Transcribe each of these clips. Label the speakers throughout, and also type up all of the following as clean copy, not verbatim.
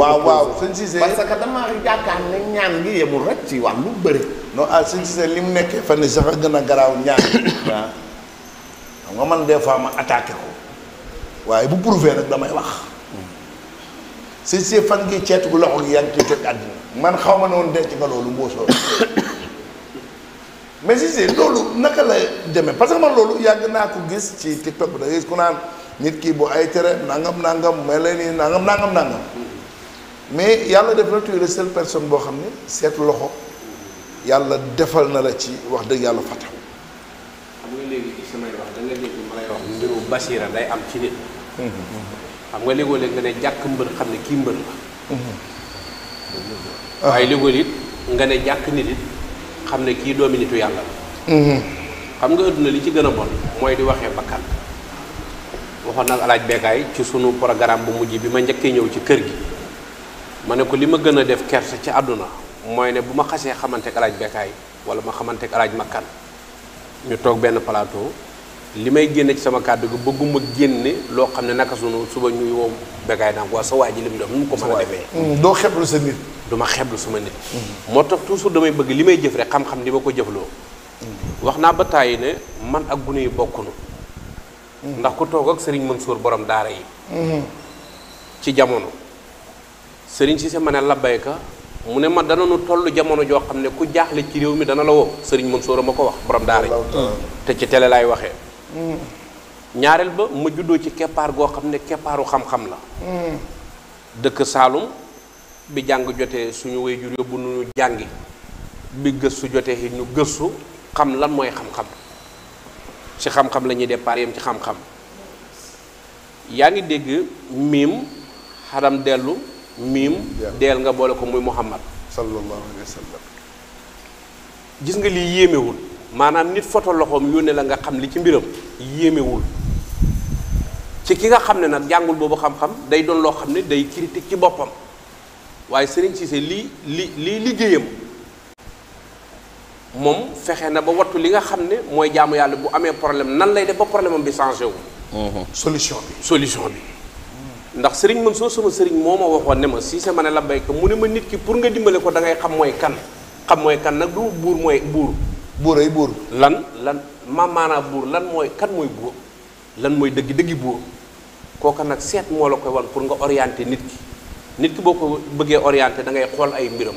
Speaker 1: waaw sëñ Cissé
Speaker 2: parce que damaa yaakaar ne ñaan gi yemul rek ci wàllu bëri.
Speaker 1: non sëñ Cissé li mu nekkee fan sax a gën a garaaw ñaan. waaw xam nga man des fois ma attaqué ko waaye bu prouvé nag damay wax. sëñ Cissé fan ngi ceetu gu loxo gi yaa ngi ciy toj àddina man xaw ma ne woon denc nga loolu mboosoo mais Cissé loolu naka la demee parce que man loolu yàgg naa ko gis ci TikTok bi da ngay gis ku naan nit kii bu ay tere nangam mais leen ni nangam mais yàlla def na tu es la seule personne boo xam ne seet loxo yàlla defal na la ci wax dëgg yàlla fataw.
Speaker 3: xam nga léegi ci samay wax da nga dégg ma lay wax mbiru basira day am ci nit. xam nga léegoo léeg nga ne jàkk mbër xam ne kii mbër la. waaye léegoo it nga ne jàkk nit it xam ne kii doomi nitu yàlla la. xam nga adduna li ci gën a bon mooy di waxee bakkan waxoon nag alaaj Bekkaay ci sunu programme bu mujj bi ma njëkkee ñëw ci kër gi ma ne ko li ma gën a def kersa ci àdduna mooy ne bu ma xasee xamanteek alaaj Bekkaay wala ma xamanteek alaaj Makkan ñu toog benn plateau li may génne ci sama kàddu gi bëgguma génne loo xam ne naka sunu suba ñuy woo Bekkaay naan waa sa waa ji li mu def nu mu ko mën a defee
Speaker 1: doo xeblu sa nit
Speaker 3: du ma xeblu sama nit moo tax toujours damay bëgg li may jëf rek xam-xam di ma ko jëfloo wax naa ba tàyyi ne man ak gune yi bokkunu ndax ku toog ak Serigne Mansour borom daara yi ci jamono Serigne Cissé ma ne labbayka mu ne ma dana nu toll jamono joo xam ne ku jaaxle ci réew mi dana la woo Serigne Mansour ma ko wax borom daara yi te ci télé laay waxee ñaareel ba ma juddoo ci keppaar goo xam ne keppaaru xam-xam la dëkk Saalum bi jàng jotee suñu waajur yóbbu nu jàngi bi gëstu jotee it ñu gëstu xam lan mooy xam-xam ci xam-xam la ñuy départ yam ci xam-xam yaa ngi dégg miim xaram dellu miim deel nga boole ko muy Muhammad
Speaker 1: sallallahu alayhi wa sallam
Speaker 3: gis nga lii yéemewul maanaam nit foto loxoom yónnee la nga xam li ci mbiram yéemewul ci ki nga xam ne nag jàngul boobu xam-xam day doon loo xam ne day critique ci boppam waaye Serigne Cissé lii liggéeyam moom fexe na ba wattu li nga xam ne mooy jaamu yàlla bu amee problème nan lay def ba problème am bi changé wu.
Speaker 1: solution bi.
Speaker 3: ndax Serigne Mansour sama Serigne moo ma waxoon ne ma Cissé ma ne la béykat mu ne ma nit ki pour nga dimbale ko da ngay xam mooy kan xam mooy kan nag du buur mooy buur.
Speaker 1: buuray buur.
Speaker 3: lan maanaam buur lan mooy kan mooy buur lan mooy dëggi buur kooka nag seet moo la koy wan pour nga orienté nit ki boo ko bëggee orienté da ngay xool ay mbiram.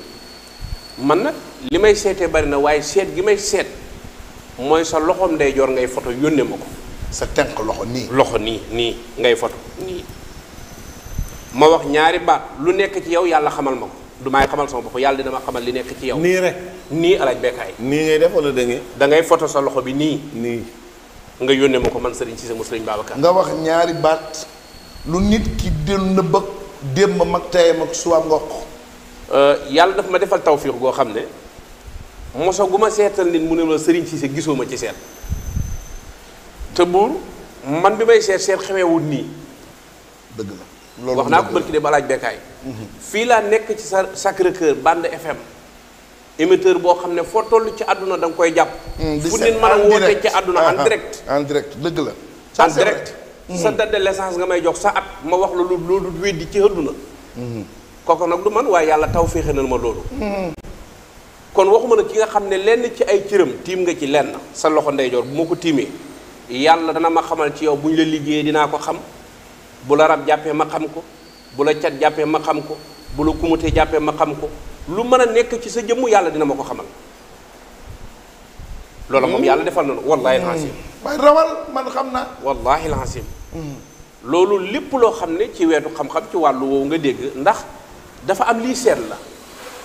Speaker 3: man nag li may seetee bari na waaye seet gi may seet mooy sa loxoom ndeyjoor ngay foto yónnee ma ko.
Speaker 1: sa tenk loxo nii.
Speaker 3: loxo nii ngay foto nii. ma wax ñaari baat lu nekk ci yow yàlla xamal ma ko du may xamal sama bopp yàlla dina ma xamal li nekk ci yow.
Speaker 2: nii rek
Speaker 3: nii alaaj Bekkaay.
Speaker 2: nii ngay def wala da ngay
Speaker 3: foto sa loxo bi nii. nga yónnee ma ko man Serigne Cissé mu Serigne Babacar.
Speaker 1: nga wax ñaari baat lu nit ki dén na bëgg démb mag tayam ak suwaam nga ko.
Speaker 3: yàlla daf ma defal tawfiix goo xam ne moso gu ma seetal nit mu ne ma Serigne Cissé gisoo ma ci seet te buur man bi may seet xeweewul nii.
Speaker 1: dëgg la loolu
Speaker 3: wax naa ko barki de ba alaaj Bekkaay. fii laa nekk ci sa Sacré-Cœur bande FM émetteur boo xam ne foo toll ci àdduna da nga koy jàpp. fu nit mën a woote ci àdduna en direct.
Speaker 1: en direct dëgg la.
Speaker 3: en direct. sa date de naissance nga may jox sa at ma wax la loolu weddi ci àdduna. kooku nag du man waaye yàlla taw féexe na ma loolu. kon waxuma nag ki nga xam ne lenn ci ay cëram tiim nga ci lenn sa loxo ndeyjoor bu ma ko tiimee yàlla dana ma xamal ci yow bu ñu la liggéeyee dinaa ko xam bu la rab jàppee ma xam ko bu la cat jàppee ma xam ko bu la kumutee jàppee ma xam ko lu mën a nekk ci sa jëmm yàlla dina ma ko xamal. loolu moom yàlla defal na wallaahi alhasim.
Speaker 1: waaye rawal man xam naa.
Speaker 3: wallaahi alhasim. loolu lépp loo xam ne ci weetu xam-xam ci wàllu woowu nga dégg ndax dafa am lii seet la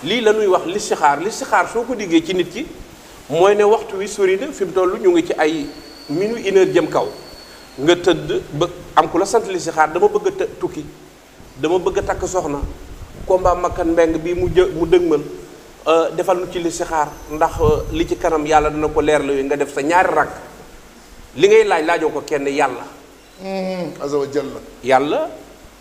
Speaker 3: lii la ñuy wax listixaar soo ko diggee ci nit ki mooy ne waxtu wi sori na fi mu toll ñu ngi ci ay minuit 1 heure jëm kaw nga tëdd ba am ku la sant listixaar dama bëgg a tukki dama bëgg a takk soxna combat makkan mbeng bi mu dëgmal defal nu ci listixaar ndax li ci kanam yàlla dana ko leer la nga def sa ñaari rakk li ngay laajoo ko kenn yàlla.
Speaker 1: azza wa jalla
Speaker 3: yàlla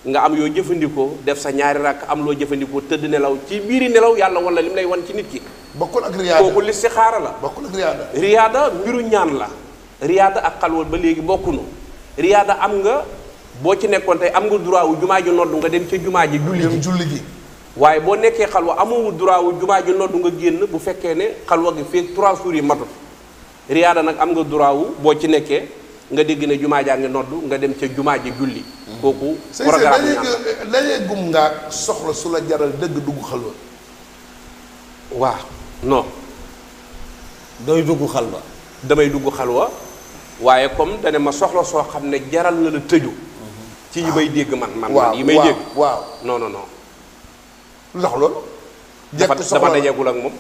Speaker 3: nga am yoo jëfandikoo def sa ñaari rakk am loo jëfandikoo tëdd nelaw ci biiri nelaw yàlla wala lim lay wan ci nit ki.
Speaker 1: bokkul ak riyaada
Speaker 3: kooku listixaara la.
Speaker 1: bokkul ak riyaada.
Speaker 3: riyaada mbiru ñaan la. riyaada ak xalwat ba léegi bokkunu riyaada am nga boo ci nekkoon tey am nga droit wu jumaa ji noddu nga dem ca jumaa ji julli ji waaye boo nekkee xalwa amoo droit wu jumaa ji noddu nga génn bu fekkee ne xalwa gi fii 3 jours yi matut riyaada nag am nga droit wu boo ci nekkee nga dégg ne jumaa jaa ngi noddu nga dem ca jumaa ji julli kooku programme
Speaker 1: dañee gum ngaa soxla su la jaral dëgg dugg xalwa
Speaker 3: waaw non
Speaker 2: doy dugg xalwa
Speaker 3: damay dugg xalwa waaye comme dane ma soxla soo xam ne jaral na la tëju ci yi may dégg man yi may dégg
Speaker 1: waaw
Speaker 3: non
Speaker 1: lu tax loolu
Speaker 3: dafa dajegul ak moom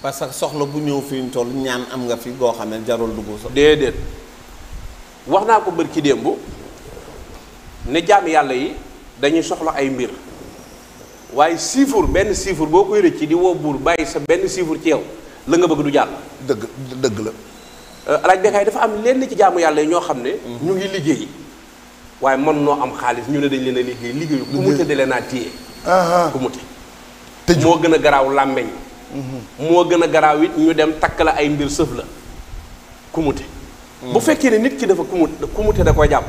Speaker 2: parce que soxla bu ñëw fi ñu toll ñaan am nga fi goo xam ne jarul dugg sax
Speaker 3: déedéet wax naa ko bër ci démb ne jaam yàlla yi dañuy soxla ay mbir waaye siifur benn siifur boo koy rëcc di woo buur bàyyi sa benn siifur ci yow la nga bëgg du jàll
Speaker 1: dëgg la
Speaker 3: alaaj bekaay dafa am lenn ci jaamu yàlla yi ñoo xam ne ñu ngi liggéey waaye mën noo am xaalis ñu ne dañ leen a liggéeyu ku mu tëddale naa téye ku mu te moo gën a garaaw làmmeñ moo gën a garaaw it ñu dem takk la ay mbir sëf la kumute bu fekkee ne nit ki dafa kumute da koy jàpp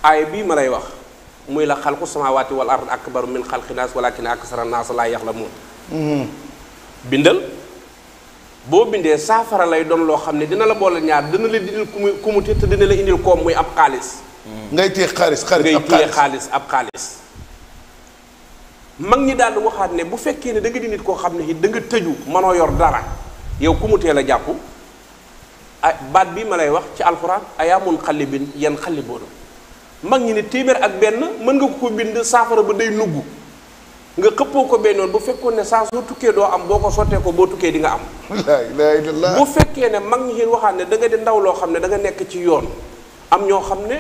Speaker 3: aaya bii ma lay wax muy la xalqu samaawaati wal ard akbaru min xalqi naas walakin aksara naas laa yaxlamuun bindal boo bindee saafara lay doon loo xam ne dina la boole ñaar dina la dindil kumute te dina la indil koom muy ab xaalis
Speaker 1: ngay téye xaalis
Speaker 3: ab xaalis mag ñi daal waxaat ne bu fekkee ne da nga di nit koo xam ne da nga tëju mënoo yor dara yow ku mu teel a jàpp ay baat bii ma lay wax ci alxuraan ayaamun xallibin yan xalliboona mag ñi ne téeméer ak benn mën nga ko bind saafara ba day nugg nga xëppoo ko benn yoon bu fekkoon ne saa soo tukkee doo am boo ko sottee ko boo tukkee di nga am
Speaker 1: laa ilaaha illallaah
Speaker 3: bu fekkee ne mag ñi waxaat ne da nga di ndaw loo xam ne da nga nekk ci yoon am ñoo xam ne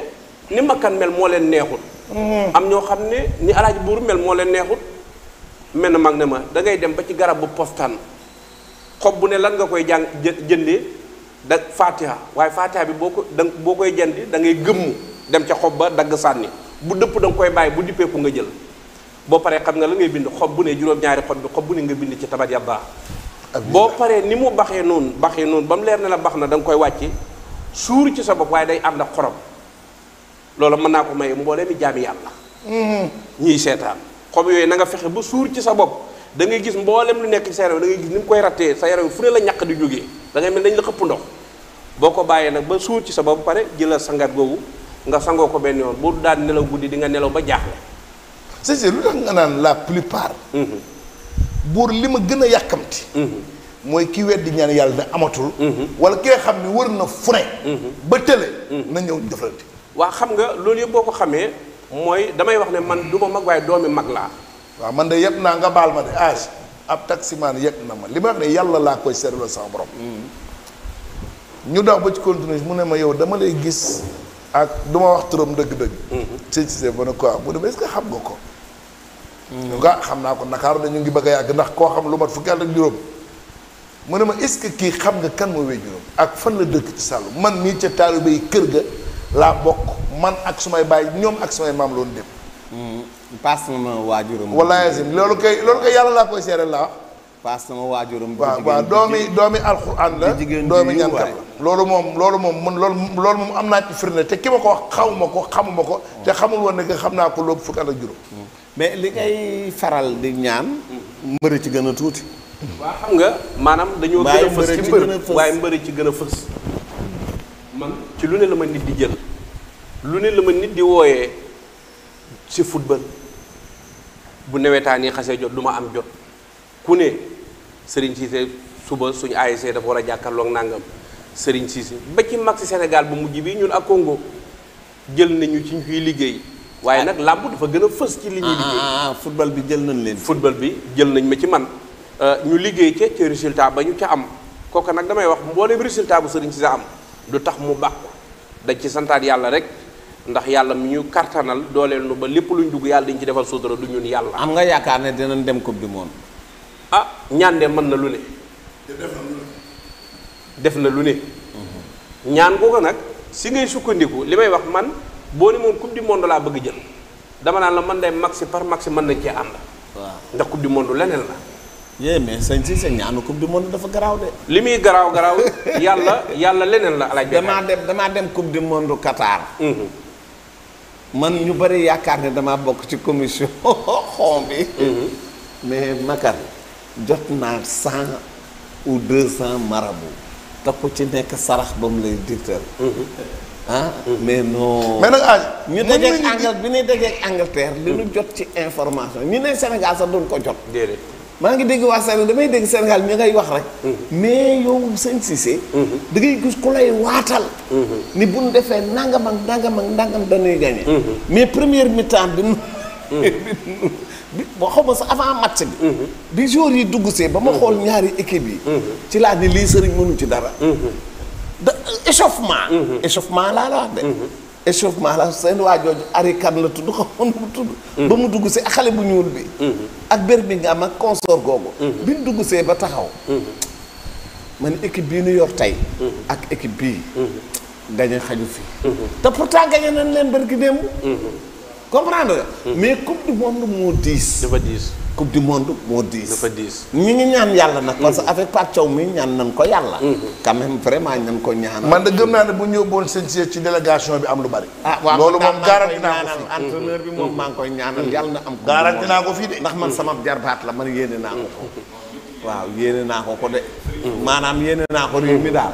Speaker 3: ni makkan mel moo leen neexul am ñoo xam ne ni alaaji buur mel moo leen neexut mel na mag ne ma da ngay dem ba ci garab bu postan xob bu ne lan nga koy jàng jëndee da fatiha waaye fatiha bi boo koy jëndi da ngay gëmmu dem ca xob ba dagg sànni bu dëpp da nga koy bàyyi bu dippeeku nga jël boo paree xam nga la ngay bind xob bu ne juróom-ñaari xob bi xob bu ne nga bind ci tabat yàbbaa boo paree ni mu baxee noonu ba mu leer ne la bax na da nga koy wàcce suur ci sa bopp waaye day ànd ak xorom loolu mën naa ko maye mboolee mi jaami yàlla ñiy seetaan xob yooyu na nga fexe ba suur ci sa bopp da ngay gis mboolem lu nekk ci sa yaram da ngay gis ni mu koy rattee sa yaram fu ne la ñàkk di jógee da ngay mel dañ la xëpp ndox boo ko bàyyee nag ba suur ci sa bopp pare jëlal sangat googu nga sangoo ko benn yoon boo daan nelaw guddi di nga nelaw ba jaaxle
Speaker 1: c'est lu tax nga naan la plupart buur li ma gën a yàkkamti mooy ki weddi ñaan yàlla ne amatul wala ki nga xam ne wër na fu ne ba tële na ñëw jëflante
Speaker 3: waa xam nga loolu yëpp boo ko xamee mooy damay wax ne man du ma mag waaye doomi mag laa
Speaker 1: waaw man de yëpp naa nga baal ma de âge ab taximaan yëpp na ma li ma wax ne yàlla laa koy seetloo sama borom ñu daw ba ci continuer mu ne ma yow dama lay gis ak du ma wax turam dëgg-dëgg sëñ Cissé ba ne quoi mu ne ma est-ce que xam nga ko ñu nga xam naa ko Ndakaaru dañu ngi bëgg a yàgg ndax koo xam lu mat fukki at ak juróom mu ne ma est-ce que kii xam nga kan moo wéy juróom ak fan la dëkk ci Saloum man mii ca taalibe yi kër ga laa bokk man ak sumay baay ñoom ak sumay maam loolu dem
Speaker 2: paas na ma waajuram
Speaker 1: wallaahi azim loolu kay yàlla laa koy seereel laa
Speaker 2: paas na ma waajuram
Speaker 1: waaw doomi alxuraan la doomi ñaankat la loolu moom am naa ci firnde te ki ma ko wax xamuma ko te xamul woon ne que xam naa ko loolu fukki at ak juróom
Speaker 2: mais li ngay faral di ñaan mbër ci gën a tuuti
Speaker 3: waa xam nga maanaam dañoo gën a fës ci mbër waaye mbër ci gën a fës man ci lu ne la ma nit di jël lu ne la ma nit di wooyee ci football bu nawetaan yi xasee jot du ma am jot ku ne Serigne Cissé suba suñu ASC dafa war a jàkkaarloog nangam Serigne Cissé ba ci mag si Sénégal bu mujj bi ñun ak Congo jël nañu ci ñuy liggéey waaye nag làmb dafa gën a fës ci li ñuy liggéey
Speaker 2: football bi jël nañ leen
Speaker 3: football bi jël nañ ma ci man ñu liggéey ca résultat ba ñu ca am kooku nag damay wax mboolem résultat bu Serigne Cissé am du tax mu bàkku dañ ci santaat yàlla rek ndax yàlla mi ñu kartanal dooleel nu ba lépp luñ dugg yàlla dañ ci defal sutura du ñun yàlla.
Speaker 2: am nga yaakaar ne dinañ dem coupe du monde.
Speaker 3: ah ñaan de mën na lu ne. def na lu ne. ñaan googu nag si ngay sukkandiku li may wax man boo ni moom coupe du monde laa bëgg jël dama naan la man day maxi par maxi mën nañ cee ànd.
Speaker 2: waaw
Speaker 3: ndax coupe du monde leneen la.
Speaker 2: yee mais sëñ si sëñ ñaanu coupe du monde dafa garaaw de.
Speaker 3: li muy garaaw yàlla leneen la alaaj
Speaker 2: damaa dem coupe du monde Qatar. man ñu bëri yaakaar ne damaa bokk ci commission xom bi. mais Makan jot naa 100 ou 200 marabout te ku ci nekk sarax ba mu lay digtal. mais non.
Speaker 1: mais nag
Speaker 2: ñu dajeeg Angleterre bi ñuy dajeeg Angleterre li ñu jot ci information ñu ne Sénégal sax doon ko jot.
Speaker 3: déedéet.
Speaker 2: maa ngi dégg waa Sénégal damay dégg Sénégal ñu ngay wax rek. mais yow sëñ Cissé. da ngay gis ku lay waatal. ni bu ñu defee nangam ak nangam ak nangam dañuy gagné. mais première mi-temps bi boo xam nga sax avant match bi. bi joueurs yi dugg see ba ma xool ñaari équipe yi. ci laa ni lii sëriñ mënu ci dara. da échauffement. échauffement laa la wax de. échauffement la seen waa jooju arikan la tudd xam nga mu tudd. ba mu dugg see ak xale bu ñuul bi. ak Birmingham ak consort googu. bi ñu dugg see ba taxaw. man équipe bii ñu yor tey. ak équipe bii. gañe xaju fi. te pourtant gañe nañ leen barki démb. comprendre nga. mais coupe du monde moo diis.
Speaker 3: dafa diis.
Speaker 2: coupe du monde moo diis.
Speaker 3: dafa diis.
Speaker 2: ñi ngi ñaan yàlla nag. parce que avec Pape Thiaw mi ñaan nañ ko yàlla. quand même vraiment ñan ko ñaan.
Speaker 1: man de gëm naa ne bu ñu yóbbuwoon seen ci délégation bi am lu bari.
Speaker 2: waaw
Speaker 1: loolu moom garanti naa ko fii
Speaker 2: entraîneur bi moom maa ngi koy ñaanal yàlla na am.
Speaker 1: garanti naa ko fii de.
Speaker 2: ndax man sama jarbaat la man yéene naa ko ko. waaw yéene naa ko de. maanaam yéene naa ko réew mi daal.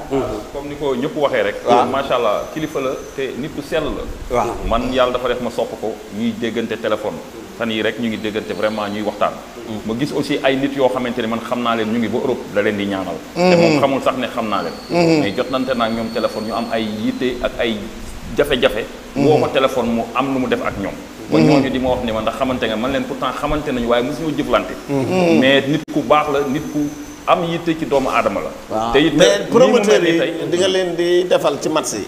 Speaker 4: comme ni ko ñëpp waxee rek.
Speaker 2: waaw
Speaker 4: macha allah kilifa la te nit ku sell la.
Speaker 2: waaw
Speaker 4: man yàlla dafa def ma sopp ko ñuy déggante téléphone fan yii rek ñu ngi déggante vraiment ñuy waxtaan. ma gis aussi ay nit yoo xamante ne man xam naa leen ñu ngi ba Europe da leen di ñaanal. te moom xamul sax ne xam naa leen. mais jot nante naa ñoom téléphone ñu am ay yitte ak ay jafe-jafe. woo ko téléphone mu am lu mu def ak ñoom. ba ñooñu di ma wax ne ma ndax xamante nga man leen pourtant xamante nañu waaye mosuñu jëflante. mais nit ku baax la nit ku am yitte ci doomu aadama la.
Speaker 2: waaw
Speaker 4: te it
Speaker 2: mais promoteur yi
Speaker 4: tey
Speaker 2: di nga leen di defal ci match yi.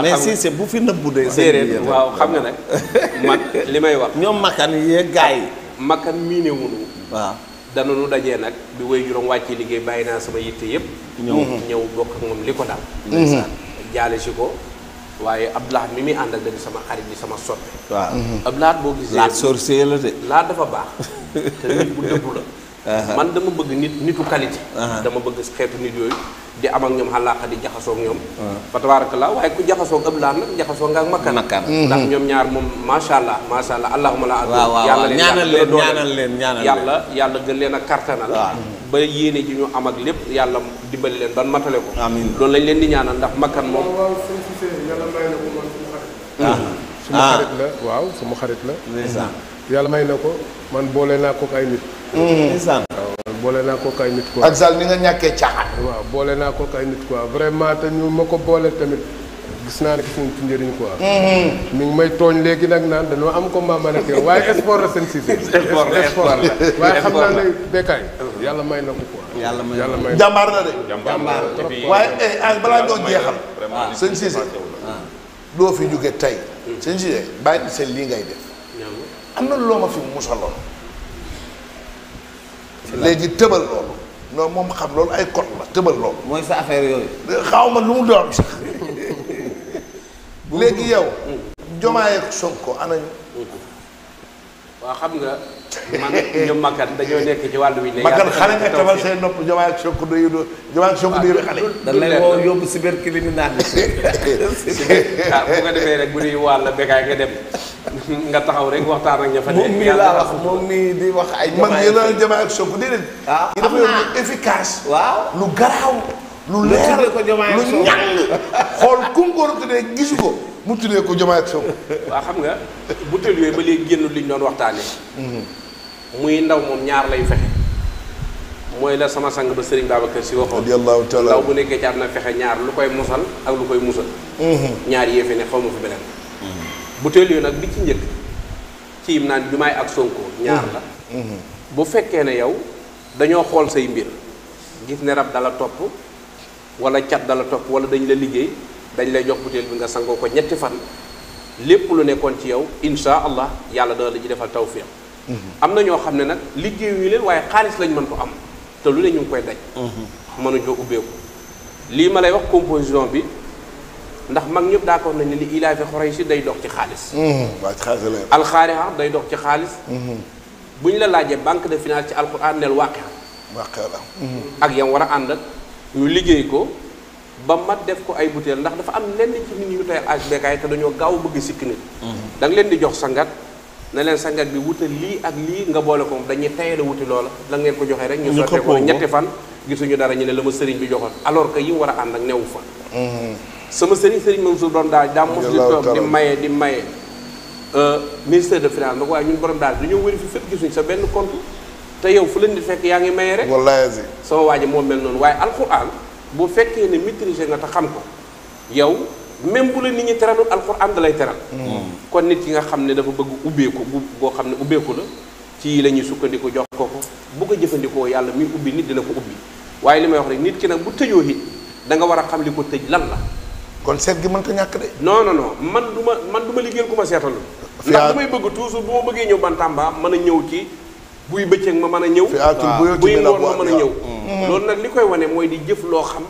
Speaker 2: mais si c'est bu fi nëbbu de.
Speaker 3: déedéet waaw xam nga nag man li may wax.
Speaker 2: ñoom Makan yeeg gars yi.
Speaker 3: Makan miine wunu
Speaker 2: waaw
Speaker 3: dana nu dajee nag bi way juróom wàccee liggéey bàyyi naa sama yitte yëpp. ñëw bokk ak moom li ko daal. jaale si ko. waaye Abdoulaye mi muy ànd ak da di sama xarit bi sama soppe.
Speaker 2: waaw
Speaker 3: Abdoulaye boo gisee.
Speaker 2: laat sorcier la de.
Speaker 3: laa dafa baax te nit bu dëggu la. man dama bëgg nitu qualité. dama bëgg xeetu nit yooyu di am ak ñoom xalaat di jaxasoo ak ñoom. fa tabarakallah waaye ku jaxasoo ak Abdoulaye nag jaxasoo nga ak Makan. ndax ñoom ñaar moom macha allah allahumma la.
Speaker 2: waaw ñaanal leen
Speaker 3: yàlla gën leen a kartanal. ba yéene ji ñu am ak lépp yàlla dimbali leen ban matale ko. amiin loolu lañ leen di ñaanal ndax Makan moom.
Speaker 5: yàlla may na ko man suma xarit la waaw suma xarit la.
Speaker 2: ndeysaan
Speaker 5: yàlla may na ko man boole naa ko ay nit.
Speaker 2: ndeysaan
Speaker 5: waaw boole naa ko ay nit quoi.
Speaker 1: ak Sall ni nga ñàkkee caaxaan.
Speaker 5: waaw boole naa ko ay nit quoi vraiment te ñu ma ko boole tamit gis naa ne gis nañ ci njëriñ quoi. mi ngi may tooñ léegi nag naan dañoo am combat ma nekk waaye sport la seen Cissé. sport la waaye xam naa ne Bécaye yàlla may na ko quoi.
Speaker 2: yàlla may na
Speaker 1: jàmbaar na de.
Speaker 4: jàmbaar trop
Speaker 1: waaye balaa ñoo jeexal. sëñ Cissé doo fi jóge tey. sëñ Cissé bàyyi seen lii ngay def. am na loo ma fi musaloon. léegi tëbal loolu. non moom xam loolu ay code la tëbal loolu.
Speaker 2: mooy sa affaire yooyu.
Speaker 1: xaw ma lu mu doon sax. léegi yow. Jomaay ak Sonko anañu.
Speaker 3: waaw xam nga man ñoom Makan dañoo nekk ci wàllu wi.
Speaker 1: Makan xale nga tafal say nopp Jomaay ak Sonko du Jomaay ak Sonko du xale.
Speaker 2: dañ lay woo yóbbu cybercriminalité.
Speaker 3: bu ko defee rek bu ñuy wàll Bécaye nga dem nga taxaw rek waxtaan ak ña fa nekk.
Speaker 2: moom mii laa wax moom mii di wax ay.
Speaker 1: man yéen a Jomaay ak Sonko déedéet.
Speaker 2: ah
Speaker 1: dafa yor lu efficace.
Speaker 2: waaw
Speaker 1: lu garaaw. lu leer lu ñàng xool ku mu ko tuddee gisu ko mu tuddee ko Jomaay ak Sonko.
Speaker 3: waaw xam nga butéel yooyu ba léegi génn li ñu doon waxtaanee. muy ndaw moom ñaar lay fexe. mooy la sama sang ba Serigne Babacar Sy waxoon.
Speaker 1: radiyallahu taala
Speaker 3: ndaw bu nekkee ci àdduna fexe ñaar lu koy musal ak lu koy musal. ñaar yee fi ne xaw ma fi beneen. butéel yooyu nag bi ci njëkk ci yim naan Jomaay ak Sonko ñaar la. bu fekkee ne yow dañoo xool say mbir gis ne rab dala topp wala cat dala topp wala dañ la liggéey dañ lay jox butéel bi nga sangoo ko ñetti fan lépp lu nekkoon ci yow insha allah yàlla dana la ci defal tawfiq. am na ñoo xam ne nag liggéeyu leen waaye xaalis lañ mën ko am te lu ne ñu ngi koy daj. mënuñoo ubbeeku lii ma lay wax composition bi ndax mag ñëpp d'accord nañ ne li ilaafi Quraysh day dox ci xaalis.
Speaker 1: waaw xaalis la.
Speaker 3: alxaariha day dox ci xaalis. bu ñu la laajee banque de finance ci alquran neel waaqi'a.
Speaker 1: waaqi'a la.
Speaker 3: ak yam war a ànd ak ñu liggéey ko ba ma def ko ay butéel ndax dafa am lenn ci nit ñu tey HBK te dañoo gaaw bëgg sikk nit da nga leen di jox sangat ne leen sangat bi wutal lii ak lii nga boole ko dañuy tayal a wuti loola la ngeen ko joxee rek ñu sottee ko ñetti fan gisuñu dara ñu ne la ma sëriñ bi joxoon alors que yi mu war a ànd ak newu fa sama sëriñ Mansour doon daal daa mos di toog di maye ministère de finance nag waaye ñun borom daal dañoo wëri fi fépp gisuñ sa benn compte te yow fu leen di fekk yaa ngi maye rek
Speaker 1: wallaahi
Speaker 3: sama waa ji moo mel noonu waaye alxuraan bu fekkee ne maîtriser nga te xam ko yow même bu la nit ñi teralul alxuraan da lay teral kon nit ki nga xam ne dafa bëgg ubbeeku boo xam ne ubbeeku la ci la ñuy sukkandiku jox ko bu ko jëfandikoo yàlla muy ubbi nit dina ko ubbi waaye li may wax rek nit ki nag bu tëjoo it da nga war a xam li ko tëj lan la
Speaker 1: kon seet gi mënta ñàkk de
Speaker 3: non man du ma liggéeyal ku ma seetalul ndax damay bëgg toujours bu ma bëggee ñëw Bantamba mën a ñëw ci buy bëccëg ma mën a ñëw buy ngoon ma mën a ñëw loolu nag li koy wane mooy di jëf loo xam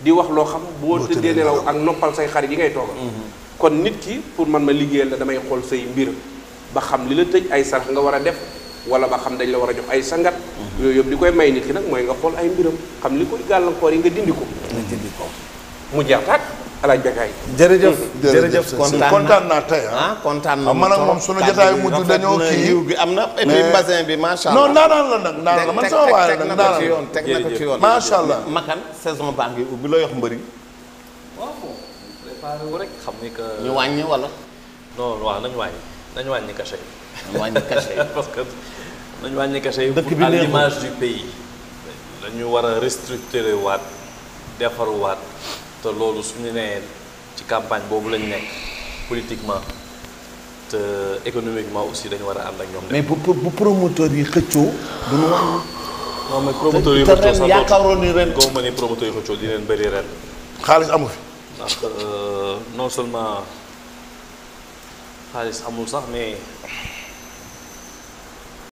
Speaker 3: di wax loo xam boo tëddee nelaw ak noppal say xarit yi ngay toogal kon nit ki pour man ma liggéeyal la damay xool say mbir ba xam li la tëj ay sarax nga war a def wala ba xam dañ la war a jox ay sangat yooyu yëpp li koy may nit ki nag mooy nga xool ay mbiram xam li koy gàllankoor yi nga dindi ko mu jeex taat alaaj Bekaay
Speaker 2: jërëjëf
Speaker 1: kontaan naa tey
Speaker 2: kontaan na
Speaker 1: man ak moom sunu jotaay mujj dañoo kii
Speaker 2: yiw gi am na et puis bassin bi macha allah
Speaker 1: non naanaan la nag naan la man sama waay nag naan la
Speaker 2: teg na ko ci yoon
Speaker 1: macha allah
Speaker 2: makan saison baa ngi ubbi loo yox mbëri
Speaker 6: waaw bon préparé wu rek xam ni que
Speaker 2: ñu wàññi wala
Speaker 6: non waaw nañu wàññi cachet yi
Speaker 2: ñu wàññi cachet yi
Speaker 6: parce que nañu wàññi cachet yi
Speaker 2: dëkk bi
Speaker 6: à
Speaker 2: neexul.
Speaker 6: l'image du pays dañu war a restructurer waat defaruwaat te loolu suñu nee ci campagne boobu lañ nekk politiquement te économiquement aussi dañu war a ànd ak ñoom.
Speaker 2: mais bu promoteur yi xëccoo du ñu wàññi
Speaker 6: non mais promoteur yi
Speaker 2: te
Speaker 6: xëccoo
Speaker 2: ren
Speaker 6: sax
Speaker 2: yaakaaroon ni ren
Speaker 6: doo ma ne promoteur yi xëccoo di leen bëri ren
Speaker 1: xaalis amu fi
Speaker 6: ndax non seulement xaalis amul sax mais